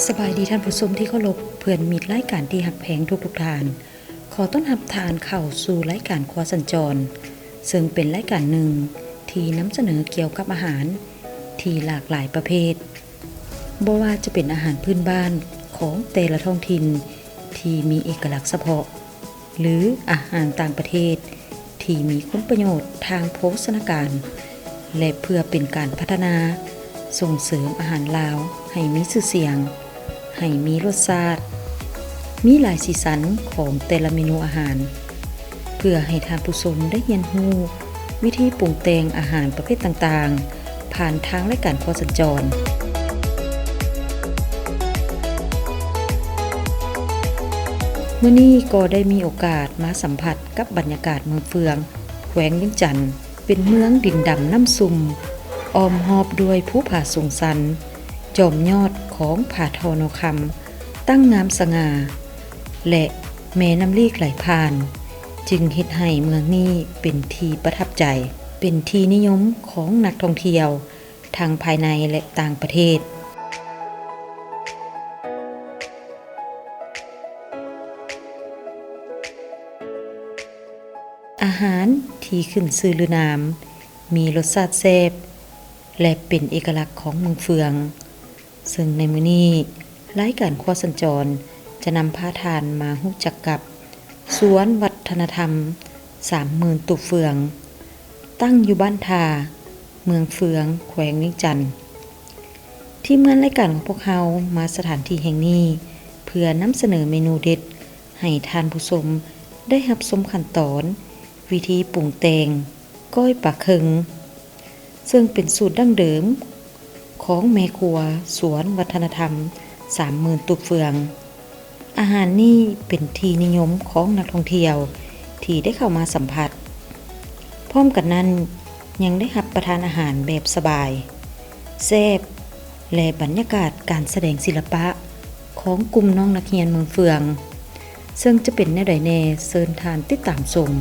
ສະບາຍດີທ່ານຜູ້ຊົມທີ່ເຄົາລົບ, ເພື່ອນມິດລາຍການທີ່ຮັກແພງທຸກໆທ່ານ. ຂໍຕ້ອນຮັບທ່ານເຂົ້າສູ່ລາຍການຄົວສັນຈອນ, ເຊິ່ງເປັນລາຍການໜຶ່ງທີ່ນຳສະເໜີກ່ຽວກັບອາຫານທີ່ຫຼາກຫຼາຍປະເພດ, ບໍ່ວ່າຈະເປັນອາຫານພື້ນບ້ານຂອງແຕ່ລະທ້ອງຖິ່ນທີ່ມີເອກະລັກສະເພາະ, ຫຼື ອາຫານຕ່າງປະເທດທີ່ມີຄຸນປະໂຫຍດທາງໂພຊະນາການ ແລະ ເພື່ອເປັນການພັດທະນາສົ່ງເສີມອາຫານລາວໃຫ້ມີຊື່ສຽງ, ໃຫ້ມີລົດຊາດ, ມີຫຼາຍສີສັນຂອງແຕ່ລະເມນູອາຫານ, ເພື່ອໃຫ້ທ່ານຜູ້ຊົມໄດ້ຮຽນຮູ້ວິທີປຸງແຕ່ງອາຫານປະເພດຕ່າງໆ ຜ່ານທາງລາຍການຄົວສັນຈອນ. ມື້ນີ້ກໍໄດ້ມີໂອກາດມາສຳຜັດກັບບັນຍາກາດເມືອງເຟືອງ, ແຂວງວຽງຈັນ, ເປັນເມືອງດິນດຳນ້ຳຊຸ່ມ, ອ້ອມຮອບດ້ວຍພູຜາສູງຊັນ, ຈອມຍອດຂອງຜາທໍ່ນໍຄຳຕັ້ງງາມສະຫງ່າ ແລະ ແມ່ນ້ຳລີກໄຫຼຜ່ານ, ຈຶ່ງເຮັດໃຫ້ເມືອງນີ້ເປັນທີ່ປະທັບໃຈ, ເປັນທີ່ນິຍົມຂອງນັກທ່ອງທ່ຽວ ທັງພາຍໃນ ແລະ ຕ່າງປະເທດ. ອາຫານທີ່ຂຶ້ນຊື່ລືນາມ, ມີລົດຊາດແຊບ ແລະ ເປັນເອກະລັກຂອງເມືອງເຟືອງ, ເຊິ່ງໃນມື້ນີ້ ລາຍການຄົວສັນຈອນຈະນຳພາທ່ານມາຮູ້ຈັກກັບ ສວນວັດທະນະທຳສາມໝື່ນຕູບເຟືອງ, ຕັ້ງຢູ່ບ້ານທ່າ, ເມືອງເຟືອງ, ແຂວງວຽງຈັນ. ທີມງານລາຍການຂອງພວກເຮົາມາສະຖານທີ່ແຫ່ງນີ້ ເພື່ອນຳສະເໜີເມນູເດັດໃຫ້ທ່ານຜູ້ຊົມໄດ້ຮັບຊົມຂັ້ນຕອນວິທີປຸງແຕ່ງ ກ້ອຍປາເຄິງ, ເຊິ່ງເປັນສູດດັ້ງເດີມຂອງແມ່ຄົວສວນວັດທະນະທຳສາມໝື່ນຕູບເຟືອງ. ອາຫານນີ້ເປັນທີ່ນິຍົມຂອງນັກທ່ອງທ່ຽວທີ່ໄດ້ເຂົ້າມາສຳຜັດ. ພ້ອມກັນນັ້ນ, ຍັງໄດ້ຮັບປະທານອາຫານແບບສະບາຍ, ແຊບ ແລະ ບັນຍາກາດການສະແດງສິລະປະຂອງກຸ່ມນ້ອງນັກຮຽນເມືອງເຟືອງ. ເຊິ່ງຈະເປັນແນວໃດແດ່, ເຊີນທ່ານຕິດຕາມຊົມ.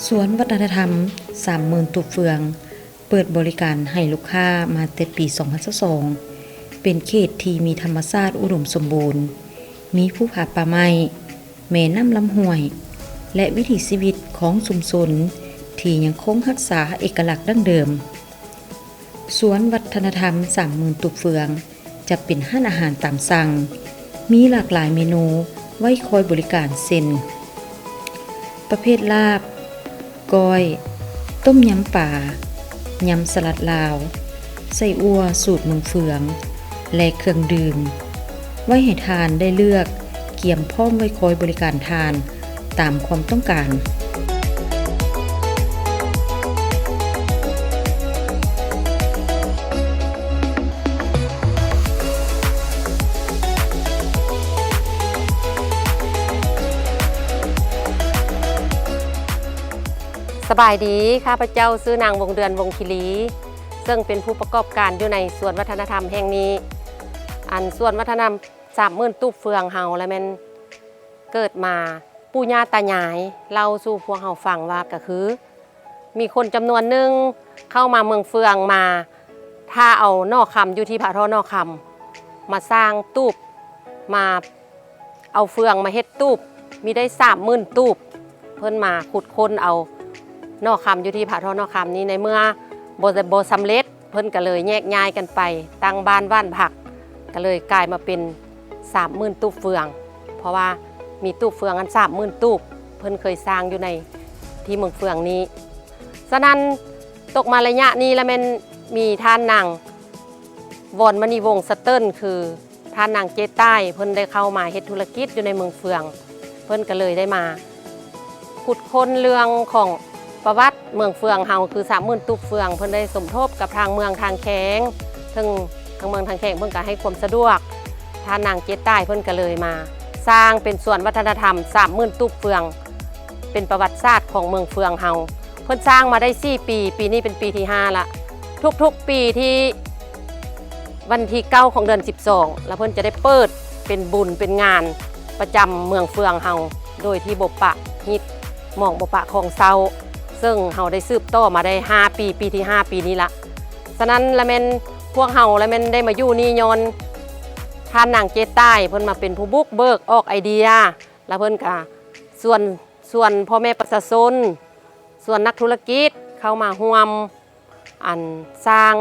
ສວນວັດທະນະທຳສາມໝື່ນຕູບເຟືອງ ເປີດບໍລິການໃຫ້ລູກຄ້າມາແຕ່ປີສອງພັນຊາວສອງ ເປັນເຂດທີ່ມີທຳມະຊາດອຸດົມສົມບູນ, ມີພູຜາປ່າໄມ້, ແມ່ນ້ຳລຳຫ້ວຍ ແລະ ວິຖີຊີວິດຂອງຊຸມຊົນທີ່ຍັງຄົງຮັກສາເອກະລັກດັ້ງເດີມ. ສວນວັດທະນະທຳສາມໝື່ນຕູບເຟືອງ ຈະເປັນຮ້ານອາຫານຕາມສັ່ງ, ມີຫຼາກຫຼາຍເມນູໄວ້ຄອຍບໍລິການ ເຊັ່ນ ປະເພດລາບ, ກ້ອຍ, ຕົ້ມຍຳປາ, ຍຳສະຫຼັດລາວ, ໄສ້ອົ່ວສູດເມືອງເຟືອງ ແລະ ເຄື່ອງດື່ມ ໄວ້ໃຫ້ທ່ານໄດ້ເລືອກ, ກຽມພ້ອມໄວ້ຄອຍບໍລິການທ່ານ ຕາມຄວາມຕ້ອງການ. ສະບາຍດີ, ຂ້າພະເຈົ້າຊື່ນາງ ວົງເດືອນ ວົງຄີລີ ເຊິ່ງເປັນຜູ້ປະກອບການຢູ່ໃນສວນວັດທະນະທຳແຫ່ງນີ້. ອັນສວນວັດທະນະທຳສາມໝື່ນຕູບເຟືອງເຮົາ ລະແມ່ນ ເກີດມາ ປູ່ຍ່າຕາຍາຍເລົ່າສູ່ພວກເຮົາຟັງວ່າ ກະຄືມີຄົນຈຳນວນໜຶ່ງເຂົ້າມາເມືອງເຟືອງ ມາຖ້າເອົາໜໍ່ຄຳຢູ່ທີ່ຜາທໍ່ໜໍ່ຄຳ. ມາສ້າງຕູບ ມາເອົາເຟືອງມາເຮັດຕູບ ມີໄດ້ສາມໝື່ນຕູບ. ເພິ່ນມາຂຸດຄົ້ນເອົາໜໍ່ຄຳຢູ່ທີ່ຜາທໍ່ໜໍ່ຄຳນີ້ ໃນເມື່ອບໍ່ ບໍ່ສຳເລັດ ເພິ່ນກໍເລີຍແຍກຍ້າຍກັນໄປຕັ້ງບ້ານຫວ່ານຜັກ ກໍເລີຍກາຍມາເປັນສາມໝື່ນຕູບເຟືອງ ເພາະວ່າມີຕູບເຟືອງອັນສາມໝື່ນຕູບ ເພິ່ນເຄີຍສ້າງຢູ່ໃນທີ່ເມືອງເຟືອງນີ້. ສະນັ້ນ ຕົກມາໄລຍະນີ້ລະແມ່ນມີທ່ານນາງ ວອນມະນີວົງ ສະເຕີນ ຄື ທ່ານນາງເຈດຕ່າຍ ເພິ່ນໄດ້ເຂົ້າມາເຮັດທຸລະກິດຢູ່ໃນເມືອງເຟືອງ ເພິ່ນກໍເລີຍໄດ້ມາຂຸດຄົ້ນເລື່ອງຂອງປະຫວັດເມືອງເຟືອງເຮົາ ຄືສາມໝື່ນຕູບເຟືອງ ເພິ່ນໄດ້ສົມທົບກັບທາງເມືອງທ່າແຂງ ເຊິ່ງທາງເມືອງທ່າແຂງເພິ່ນກໍໃຫ້ຄວາມສະດວກ ທ່ານນາງເຈດຕ່າຍ ເພິ່ນກໍເລີຍມາສ້າງເປັນສວນວັດທະນະທຳສາມໝື່ນຕູບເຟືອງ ເປັນປະຫວັດສາດຂອງເມືອງເຟືອງເຮົາ. ເພິ່ນສ້າງມາໄດ້ສີ່ປີ ປີນີ້ເປັນປີທີຫ້າລະ. ທຸກໆປີທີ່ວັນທີເກົ້າຂອງເດືອນສິບສອງ ລະເພິ່ນຈະໄດ້ເປີດເປັນບຸນເປັນງານປະຈຳເມືອງເຟືອງເຮົາ ໂດຍທີ່ບໍ່ປະຫິດໝອງ ບໍ່ປະຄອງເຊົາ ເຊິ່ງເຮົາໄດ້ສືບຕໍ່ມາໄດ້ຫ້າປີ ປີທີຫ້າປີນີ້ລະ. ສະນັ້ນລະແມ່ນພວກເຮົາລະແມ່ນໄດ້ມາຢູ່ນີ້ຍ້ອນທ່ານນາງເຈດຕ່າຍ ເພິ່ນມາເປັນຜູ້ບຸກເບີກອອກໄອເດຍ ລະເພິ່ນກະຊວນ ຊວນພໍ່ແມ່ປະຊາຊົນ ຊວນນັກທຸລະກິດເຂົ້າມາຮ່ວມ ອັນ ສ້າງ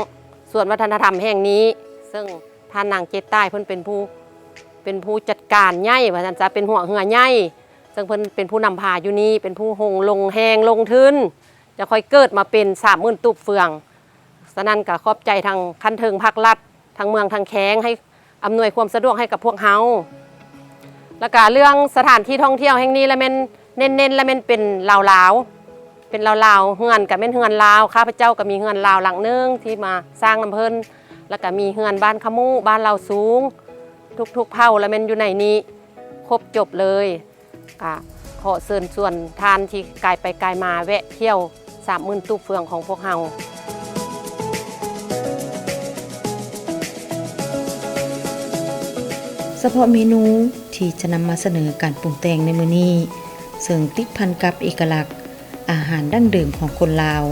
ສວນວັດທະນະທຳແຫ່ງນີ້ ເຊິ່ງທ່ານນາງເຈດຕ່າຍເພິ່ນເປັນຜູ້ ເປັນຜູ້ຈັດການໃຫຍ່ວ່າຊັ້ນຊະ ເປັນຫົວເຮືອໃຫຍ່ ເຊິ່ງເພິ່ນເປັນຜູ້ນຳພາຢູ່ນີ້ ເປັນຜູ້ລົງ ລົງແຮງລົງທຶນ ຈະຄ່ອຍເກີດມາເປັນສາມໝື່ນຕູບເຟືອງ. ສະນັ້ນກໍຂອບໃຈທາງຂັ້ນເທິງພາກລັດ ທັງເມືອງທັງແຂວງ ໃຫ້ອຳນວຍຄວາມສະດວກໃຫ້ກັບພວກເຮົາ. ແລ້ວກະເລື່ອງສະຖານທີ່ທ່ອງທ່ຽວແຫ່ງນີ້ລະແມ່ນ ເນັ້ນໆລະແມ່ນເປັນລາວໆ ເປັນລາວໆ ເຮືອນກະແມ່ນເຮືອນລາວ ຂ້າພະເຈົ້າກະມີເຮືອນລາວຫຼັງໜຶ່ງທີ່ມາສ້າງນຳເພິ່ນ ແລ້ວກະມີເຮືອນບ້ານຂະໝູ້ ບ້ານລາວສູງ ທຸກໆເຜົ່າລະແມ່ນຢູ່ໃນນີ້ ຄົບຈົບເລີຍ. ກະຂໍເຊີນຊວນທ່ານທີ່ກາຍໄປກາຍມາແວະທ່ຽວສາມໝື່ນຕູບເຟືອງຂອງພວກເຮົາ. ສະເພາະເມນູທີ່ຈະນຳມາສະເໜີການປຸງແຕ່ງໃນມື້ນີ້ ເຊິ່ງຕິດພັນກັບເອກະລັກ ອາຫານດັ້ງເດີມຂອງຄົນລາວ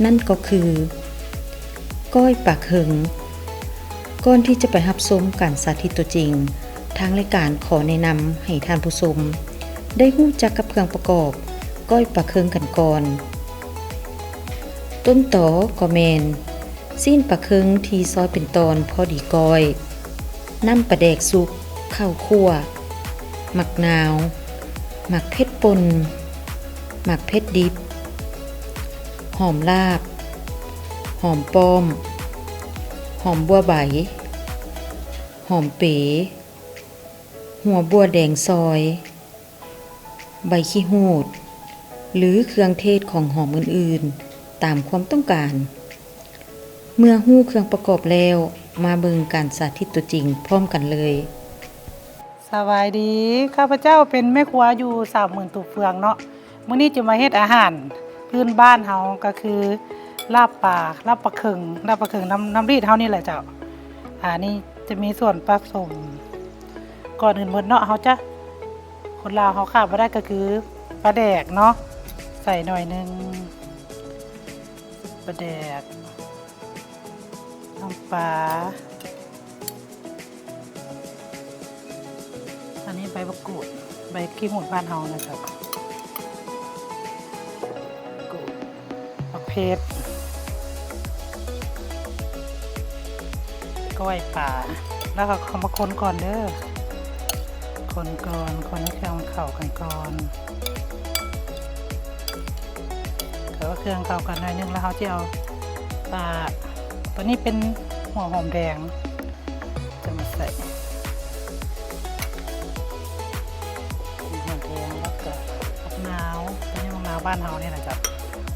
ນັ້ນກໍຄື ກ້ອຍປາເຄິງ. ກ່ອນທີ່ຈະໄປຮັບຊົມການສາທິດຕົວຈິງ, ທາງລາຍການຂໍແນະນຳໃຫ້ທ່ານຜູ້ຊົມໄດ້ຮູ້ຈັກກັບເຄື່ອງປະກອບກ້ອຍປາເຄິງກັນກ່ອນ. ຕົ້ນຕໍກໍແມ່ນ ຊີ້ນປາເຄິງທີ່ຊອຍເປັນຕອນພໍດີກ້ອຍ, ນ້ຳປາແດກສຸກ, ເຂົ້າຂົ້ວ, ໝາກນາວ, ໝາກເຜັດປົ່ນ, ໝາກເຜັດດິບ, ຫອມລາບ, ຫອມປ້ອມ, ຫອມບົວໃບ, ຫອມເປ, ຫົວບົວແດງຊອຍ, ໃບຂີ້ຫູດ ຫຼື ເຄື່ອງເທດຂອງຫອມອື່ນໆ ຕາມຄວາມຕ້ອງການ. ເມື່ອຮູ້ເຄື່ອງປະກອບແລ້ວ, ມາເບິ່ງການສາທິດຕົວຈິງພ້ອມກັນເລີຍ. ສະບາຍດີ, ຂ້າພະເຈົ້າເປັນແມ່ຄົວຢູ່ສາມໝື່ນຕູບເຟືອງເນາະ. ມື້ນີ້ຈະມາເຮັດອາຫານພື້ນບ້ານເຮົາ ກໍຄືລາບປາ, ລາບປາເຄິງ, ລາບປາເຄິງນ້ຳ, ນ້ຳລີດເຮົານີ້ແຫຼະເຈົ້າ. ອັນນີ້ຈະມີສ່ວນປະສົມ ກ່ອນອື່ນໝົດເນາະ ເຮົາຈະ ຄົນລາວເຮົາຂາດບໍ່ໄດ້ກໍຄືປາແດກເນາະ ໃສ່ໜ້ອຍໜຶ່ງ ປາແດກ ນ້ຳປາ ອັນນີ້ໃບບັກກູດ ໃບຂີ້ຫູດບ້ານເຮົານະເຈົ້າ ໝາກເຜັດ ກ້ອຍປາ ແລ້ວເຮົາເອົາມາຄົນກ່ອນເດີ ຄົນກ່ອນ ຄົນໃຫ້ເຄື່ອງມັນເຂົ້າກັນກ່ອນ ເຂົ້າເຄື່ອງເຂົ້າກັນໜ້ອຍໜຶ່ງ ແລ້ວເຮົາຈະເອົາ ອ່າ ຕົວນີ້ເປັນຫົວຫອມແດງ ຈະມາໃສ່ ຫົວຫອມແດງ ແລ້ວກໍຜັກນາວ ຕົວນີ້ຜັກນາວບ້ານເຮົານີ້ແຫຼະເຈົ້າ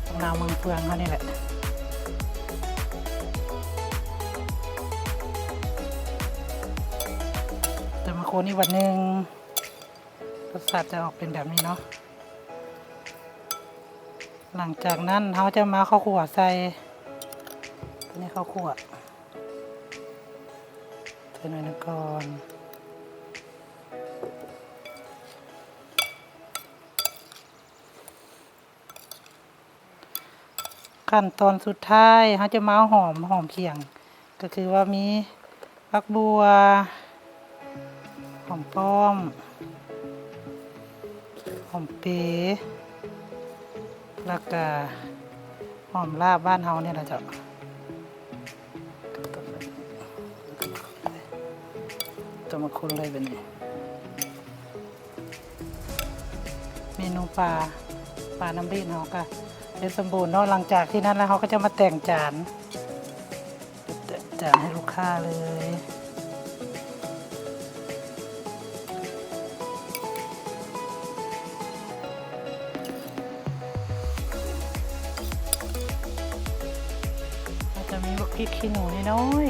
ຜັກນາວເມືອງເຟືອງເຮົານີ້ແຫຼະ ຈະມາຄົນອີກບາດໜຶ່ງ ລົດຊາດຈະອອກເປັນແບບນີ້ເນາະ ຫຼັງຈາກນັ້ນເຮົາຈະມາເຂົ້າຂົ້ວໃສ່ ຕົວນີ້ເຂົ້າຂົ້ວ ໃສ່ໜ້ອຍໜຶ່ງກ່ອນ ຂັ້ນຕອນສຸດທ້າຍເຮົາຈະມາເອົາຫອມ ຫອມຂຽງ ກໍຄືວ່າມີ ຜັກບົ່ວ, ຫອມປ້ອມ, ຫອມເປ, ແລ້ວກະຫອມລາບບ້ານເຮົານີ້ລະເຈົ້າ. ເອົາມາຄົນເລີຍບາດນີ້. ເມນູປາ, ປານ້ຳລີດເຮົາກະເສັດສົມບູນເນາະ. ຫຼັງຈາກທີ່ນັ້ນແລ້ວ ເຮົາກໍຈະມາແຕ່ງຈານ, ແຕ່ງຈານໃຫ້ລູກຄ້າເລີຍ. ເຮົາຈະມີບັກພິກຂີ້ໜູນ້ອຍ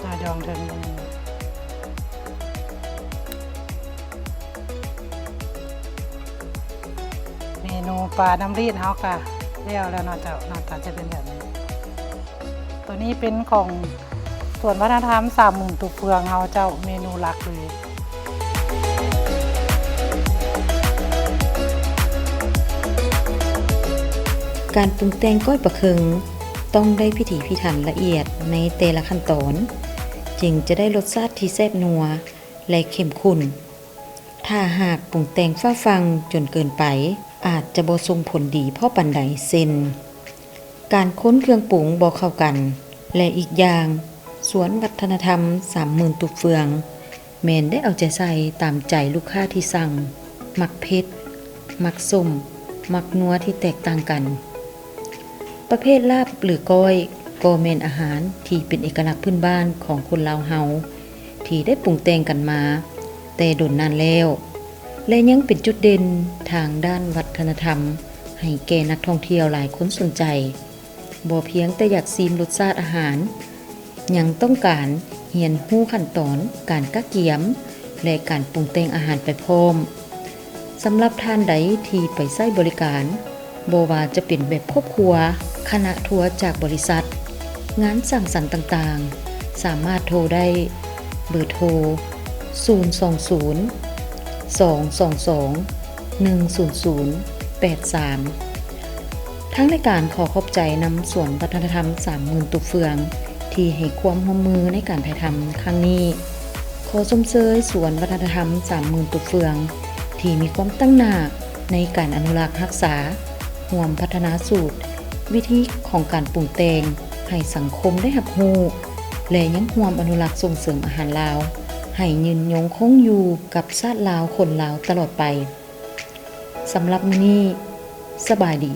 ໆ ຈະດອງເທິງມື. ເມນູປານ້ຳລີດເຮົາກະແລ້ວແລ້ວເນາະເຈົ້າ, ໜ້າຕາຈະເປັນແບບນີ້. ໂຕນີ້ເປັນຂອງສວນວັດທະນະທຳສາມໝື່ນຕູເຟືອງເຮົາເຈົ້າ, ເມນູຫຼັກເລີຍ. ການປຸງແຕ່ງກ້ອຍປາເຄິງຕ້ອງໄດ້ພິຖີພິຖັນລະອຽດໃນແຕ່ລະຂັ້ນຕອນ, ຈຶ່ງຈະໄດ້ລົດຊາດທີ່ແຊບນົວ ແລະ ເຂັ້ມຂຸ້ນ. ຖ້າຫາກປຸງແຕ່ງຟ້າຟັ່ງຈົນເກີນໄປ, ອາດຈະບໍ່ສົ່ງຜົນດີພໍປານໃດ, ເຊັ່ນ ການຄົນເຄື່ອງປຸງບໍ່ເຂົ້າກັນ ແລະ ອີກຢ່າງ ສວນວັດທະນະທຳສາມໝື່ນຕູເຟືອງ ແມ່ນໄດ້ເອົາໃຈໃສ່ຕາມໃຈລູກຄ້າທີ່ສັ່ງ, ມັກເຜັດ, ມັກສົ້ມ, ມັກນົວທີ່ແຕກຕ່າງກັນ. ປະເພດລາບ ຫຼື ກ້ອຍ ກໍແມ່ນອາຫານທີ່ເປັນເອກະລັກພື້ນບ້ານຂອງຄົນລາວເຮົາ ທີ່ໄດ້ປຸງແຕ່ງກັນມາແຕ່ດົນນານແລ້ວ ແລະ ຍັງເປັນຈຸດເດັ່ນທາງດ້ານວັດທະນະທຳໃຫ້ແກ່ນັກທ່ອງທ່ຽວຫຼາຍຄົນສົນໃຈ. ບໍ່ພຽງແຕ່ຢາກຊີມລົດຊາດອາຫານ, ຍັງຕ້ອງການຮຽນຮູ້ຂັ້ນຕອນການກະກຽມ ແລະ ການປຸງແຕ່ງອາຫານໄປພ້ອມ. ສຳລັບທ່ານໃດທີ່ໄປໃຊ້ບໍລິການ, ບໍ່ວ່າຈະເປັນແບບຄອບຄົວ, ຄະນະທົວຈາກບໍລິສັດ, ງານສັງສັນຕ່າງໆ, ສາມາດໂທໄດ້ເບີໂທ ສູນສອງສູນ ສອງສອງສອງ ໜຶ່ງສູນສູນ ແປດສາມ. ທາງລາຍການຂໍຂອບໃຈນຳສວນວັດທະນະທຳສາມໝື່ນຕູເຟືອງ ທີ່ໃຫ້ຄວາມຮ່ວມມືໃນການຖ່າຍທຳຄັ້ງນີ້. ຂໍຊົມເຊີຍສວນວັດທະນະທຳສາມໝື່ນຕູເຟືອງ ທີ່ມີຄວາມຕັ້ງໜ້າໃນການອະນຸລັກຮັກສາ, ຮ່ວມພັດທະນາສູດ, ວິທີຂອງການປຸງແຕ່ງໃຫ້ສັງຄົມໄດ້ຮັບຮູ້ ແລະ ຍັງຮ່ວມອະນຸລັກສົ່ງເສີມອາຫານລາວ ໃຫ້ຍືນຍົງຄົງຢູ່ກັບຊາດລາວຄົນລາວຕະຫຼອດໄປ. ສຳລັບມື້ນີ້, ສະບາຍດີ.